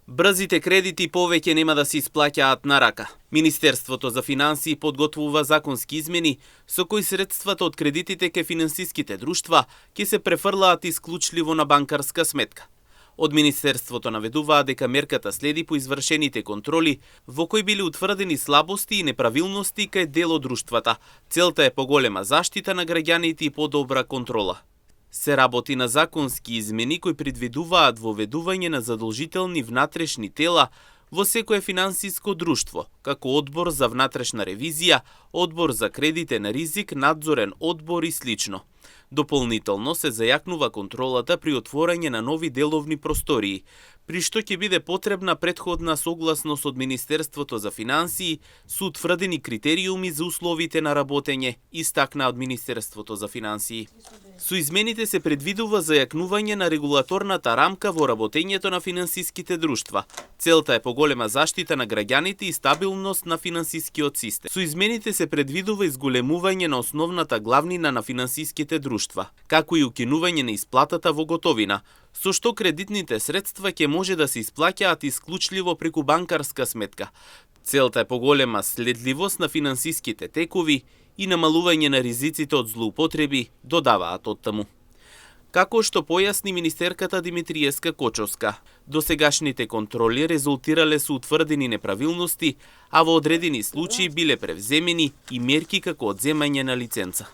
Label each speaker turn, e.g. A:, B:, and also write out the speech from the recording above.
A: Брзите кредити повеќе нема да се исплаќаат на рака. Министерството за финансии подготвува законски измени со кои средствата од кредитите ке финансиските друштва ќе се префрлаат исклучливо на банкарска сметка. Од Министерството наведуваат дека мерката следи по извршените контроли во кои били утврдени слабости и неправилности кај дел од друштвата. Целта е поголема заштита на граѓаните и подобра контрола. Се работи на законски измени кои предвидуваат воведување на задолжителни внатрешни тела во секое финансиско друштво, како одбор за внатрешна ревизија, одбор за кредитен ризик, надзорен одбор и слично. Дополнително се зајакнува контролата при отворање на нови деловни простории, при што ќе биде потребна претходна согласност од Министерството за финансии со утврдени критериуми за условите на работење, истакна од Министерството за финансии. Со измените се предвидува зајакнување на регулаторната рамка во работењето на финансиските друштва. Целта е поголема заштита на граѓаните и стабилност на финансискиот систем. Со измените се предвидува изголемување на основната главнина на финансиските друштва, како и укинување на исплатата во готовина, со што кредитните средства ќе може да се исплаќаат исклучливо преку банкарска сметка. Целта е поголема следливост на финансиските текови и намалување на ризиците од злоупотреби, додаваат оттаму. Како што појасни министерката Димитриевска Кочовска, досегашните контроли резултирале со утврдени неправилности, а во одредени случаи биле превземени и мерки како одземање на лиценца.